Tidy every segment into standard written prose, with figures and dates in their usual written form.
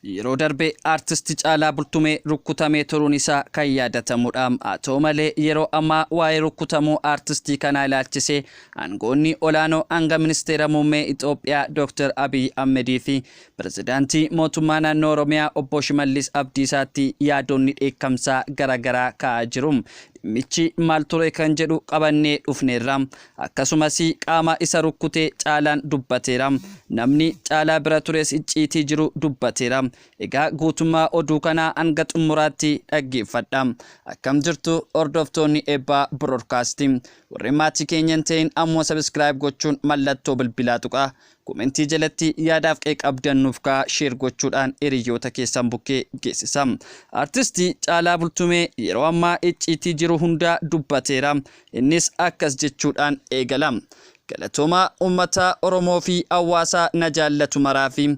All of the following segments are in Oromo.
Yeroo darbe Artist Caalaa Bultumee rukkutamee turuun isaa kan yaadatamudha. Haa ta'u malee yeroo ammaa waa'ee rukkutamuu artistii kanaa ilaalchisee aangoonni olaanoo hanga Ministeera Muummee Itoophiyaa Dr. Abiy Ahmedii fi Pirezidaantii Mootummaa Naannoo Oromiyaa Obbo Shimallis Abdiisaatti yaadonni dheekkamsaa garaagaraa ka'aa jiru. Dhimmichi maal ture kan jedhu qabannee dhufneerra. Akkasumas qaama isa rukkute Caalaan dubbateera. Namni Caalaa bira tures icciitii jiru dubbateera. Egaa guutummaa oduu kanaa hanga xumuraatti dhaggeeffadha. Akkam jirtu hordoftoonni Eebbaa Broadcast. Warreen maatii keenya hin ta'in ammoo subscribe gochuun mallattoo bilbilaa tuqaa. Komentii jalatti yaadaaf qeeqa qabdan nuuf kaa'aa share gochuudhaan hiriyyoota keessan bukkee geessisa. Artisti Caalaa Bultumee yeroo ammaa icciitii jiru hundaa dubbateera. Innis akkas jechuudhaan eegala. Galatoomaa uummata Oromoo fi hawaasaa na jaallatu maraa fi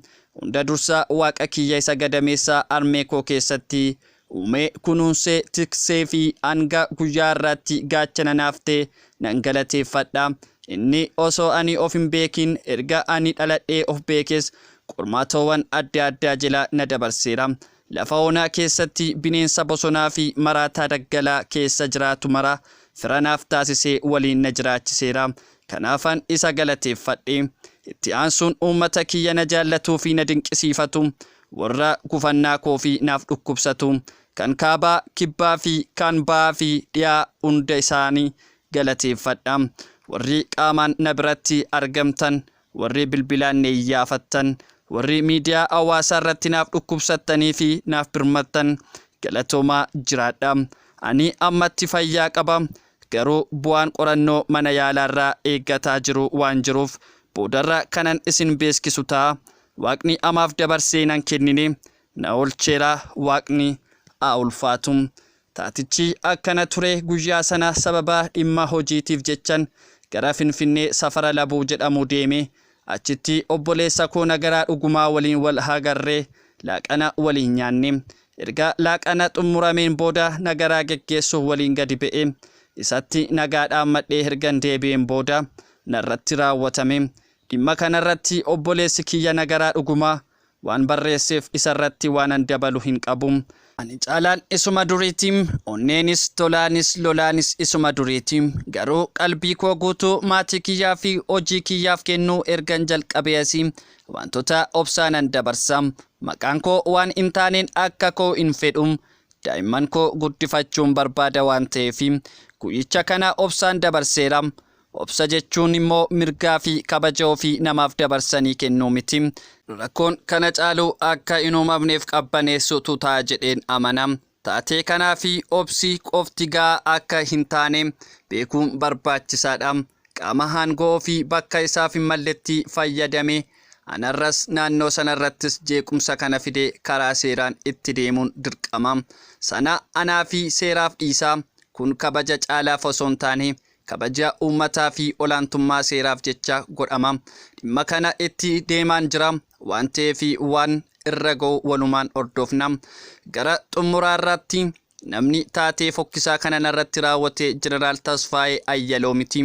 hunda dursa Waaqa kiyya isa gadameessa harmee koo keessatti uumee kunuunsee tiksee fi hanga guyyaa har'aatti gaachana naaf ta'e nan galateeffadha. Inni osoo ani of hin beekin erga ani dhaladhee of beekes qormaatawwan adda addaa jala na dabarseera. Lafa onaa keessatti bineensa bosonaa fi maraataa daggalaa keessa jiraatu mara fira naaf taasisee waliin na jiraachiseera. Kanaafan isa galateeffadhe. Itti aansuun uummata kiyya na jaallatuu fi na dinqisiifatu, warra gufannaa koo fi naaf dhukkubsatu, kan kaabaa, kibbaa fi kan bahaa fi dhiyaa hunda isaanii galateeffadha. Warri qaamaan na biratti argamtan, warri bilbilaan na iyyaafattan, warri miidiyaa hawaasaa irratti naaf dhukkubsattanii fi naaf birmattan galatoomaa jiraadha. Ani ammatti fayyaa qaba. Garuu bu'aan qorannoo mana yaalaarraa eeggataa jiru waan jiruuf boodarra kanan isin beeskisu ta'a. Waaqni amaaf dabarsee nan kennine. Na oolcheera Waaqni haa ulfaatu. Taatichi akkana ture guyyaa sana sababa dhimma hojiitiif jechan gara Finfinnee safara Labuu jedhamu deeme. Achitti obboleessa koo Nagaraa Dhugumaa waliin wal agarree laaqana waliin nyaanne. Erga laaqana xummurameen booda Nagaraa geggeessuuf waliin gadi ba'e. Isatti nagaa dhaammadhee ergan deebi'een booda narratti raawwatame. Dhimma kanarratti obboleessi kiyya Nagaraa Dhugumaa waan barreesseef isarratti waanan dabalu hin qabu. Ani Caalaan isuma duriiti. Onneenis, tolaanis, lolaanis isuma duriiti. Garuu qalbii koo guutuu maatii kiyyaa fi hojii kiyyaaf kennuu ergan jalqabee asii waantota obsaanan dabarsa. Maqaan koo waan hin taaneen akka koo hin fedhu. Daa'imman koo guddifachuun barbaada waan ta'eef guyyicha kana obsaan dabarseera. Obsa jechuun immoo mirgaa fi kabaja ofii namaaf dabarsanii kennuu miti. Rakkoon kana caalu akka hin uumamneef qabbaneessuutu ta'a jedheen amana. Taatee kanaa fi obsi qofti ga'aa akka hin taane beekuun barbaachisaadha. Qaama aangoo ofii bakka isaaf hin malletti fayyadame anarras naannoo sanarrattis jeequmsa kana fide karaa seeraan itti deemuun dirqama. Sana anaa fi seeraaf dhiisa. Kun kabaja Caalaaf osoo hin taane kabaja uummataa fi olaantummaa seeraaf jecha godhama. Dhimma kana itti deemaan jira waan ta'eef waan irra ga'u walumaan hordofna. Gara xumuraarratti namni taatee fokkisaa kana narratti raawwate Jeneraal Tasfaayee Ayyaloo miti.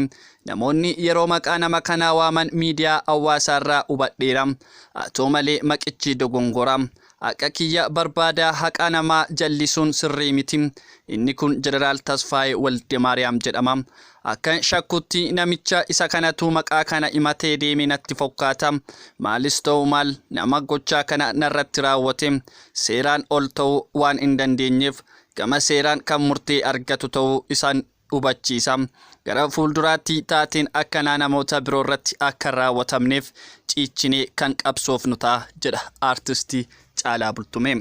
Namoonni yeroo maqaa nama kanaa waaman miidiyaa hawaasaarraa hubadheera. Haa ta'u malee maqichi dogongora. Haqa kiyya barbaadaa haqa namaa jallisuun sirrii miti. Inni kun Jeneraal Tasfaayee Waldemaariyaam jedhama. Akkan shakkutti namicha isa kanatu maqaa kana himatee deeme natti fokkaata. Maalis ta'u maal nama gochaa kana narratti raawwate seeraan ol ta'uu waan hin dandeenyeef gama seeraan kan murtee argatu ta'uu isaan hubachiisa. Gara fuulduraatti taateen akkanaa namoota biroorratti akka hin raawwatamneef ciichinee kan qabsoofnu ta'a jedha Aartisti Caalaa Bultumee.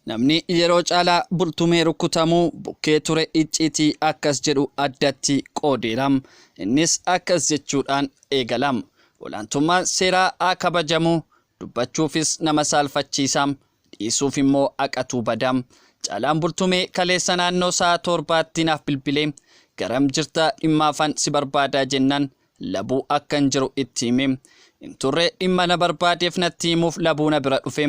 Namni yeroo Caalaa Bultumee rukutamu bukkee ture icciitii akkas jedhu addatti qoodeera. Innis akkas jechuudhaan eegala. Olaantummaan seeraa haa kabajamu, dubbachuufis nama saalfachiisa. Dhiisuuf immoo haqatu bada. Caalaan Bultumee kaleessa naannoo sa'a toorbaatti naaf bilbilee garam jirta dhimmaafan si barbaadaa jennaan Labuu akkan jiru itti hime. Hin turre dhimma na barbaadeef natti himuuf Labuu na bira dhufe.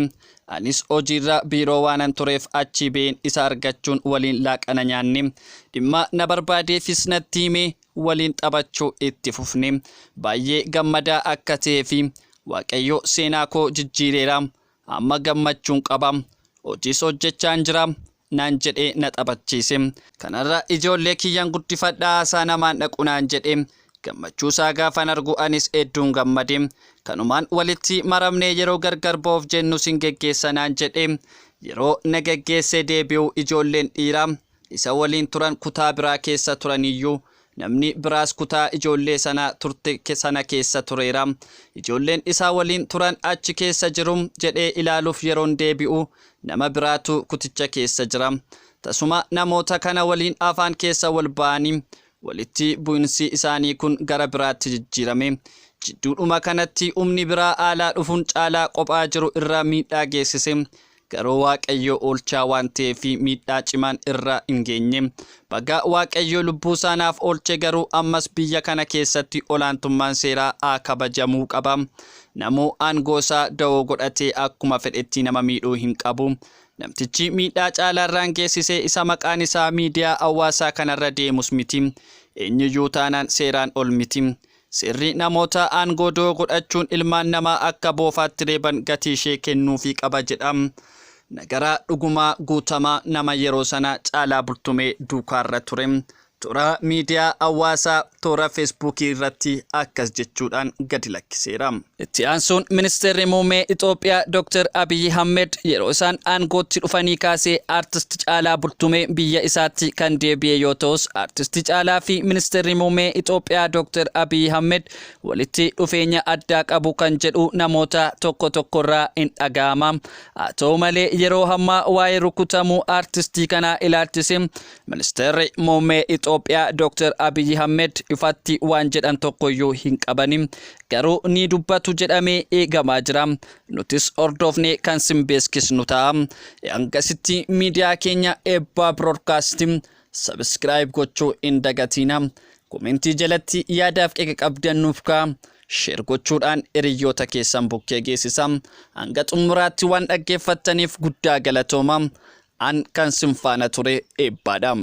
Anis hojiirra biiroo waanan tureef achii ba'een isa argachuun waliin laaqana nyaanne. Dhimma na barbaadeefis natti himee waliin taphachuu itti fufne. Baay'ee gammadaa akka ta'ee fi Waaqayyo seenaa koo jijjiireera. Amma gammachuun qaba. Hojiis hojjechaan jira. Naan jedhee na taphachiise. Kanarra ijoollee kiyyan guddifadhaa haasaa namaan dhaqu naan jedhe. Gammachuu isaa gaafan argu anis hedduun gammade. Kanumaan walitti maramnee yeroo gargar ba'uuf jennu sin geggeessa naan jedhe. Yeroo na geggeessee deebi'u ijoolleen dhiiraa isa waliin turan kutaa biraa keessa turaniyyuu namni biraas kutaa ijoollee sana turte sana keessa tureera. Ijoolleen isaa waliin turan achi keessa jiru jedhee ilaaluuf yeroon deebi'u nama biraatu kuticha keessa jira. Tasuma namoota kana waliin afaan keessa wal ba'anii walitti bu'insi isaanii kun gara biraatti jijjiirame. Jidduudhuma kanatti humni biraa aalaa dhufuun Caalaa qophaa jiru irra miidhaa geessise. Garuu Waaqayyo oolchaa waan ta'eef miidhaa cimaan irra hin geenye. Baga Waaqayyo lubbuu isaa naaf oolche garuu ammas biyya kana keessatti olaantummaan seeraa haa kabajamuu qaba. Namuu aangoo isaa dawoo godhatee akkuma fedhetti nama miidhuu hin qabu. Namtichi miidhaa Caalaarraan geessise isa maqaan isaa miidiyaa hawaasaa kanarra deemus miti. Eenyuyyuu taanaan seeraan ol miti. Seerri namoota aangoo dawoo godhachuun ilmaan namaa akka boofaatti reeban gatii ishee kennuufii qaba jedha. Nagaraa Dhugumaa Guutamaa nama yeroo sana Caalaa Bultumee duukaarra ture. Toora miidiyaa hawaasaa toora Feesbuukii irratti akkas jechuudhaan gadi lakkiseera. Itti aansuun Ministeerri Muummee Itoophiyaa Dr. Abiyyi Ahmed yeroo isaan aangootti dhufanii kaasee Artist Caalaa Bultumee biyya isaatti kan deebi'e yoo ta'us Artist Caalaa fi Ministeerri Muummee Itoophiyaa Dr. Abiyyi Ahmed walitti dhufeenya addaa qabu kan jedhu namoota tokko tokkorraa hin dhaga'ama. Haa ta'u malee yeroo ammaa waa'ee rukutamuu artistii kanaa ilaalchisee Ministeerri Muummee Itoophiyaa Dr. Abiyyi Ahmed ifatti waan jedhan tokkoyyuu hin qabani. Garuu ni dubbatu jedhamee eegamaa jira. Nutis hordofnee kan sin beeskisnu ta'a. Hangasitti miidiyaa keenya Eebbaa Broadcast subscribe gochuu hin dagatiina. Komentii jalatti yaadaaf qeeqa qabdan nuuf ka'a. Share gochuudhaan hiriyoota keessan bukkee geessisa. Hanga xumuraatti waan dhaggeeffattaniif guddaa galatooma. An kan sin faana ture Eebbaadha.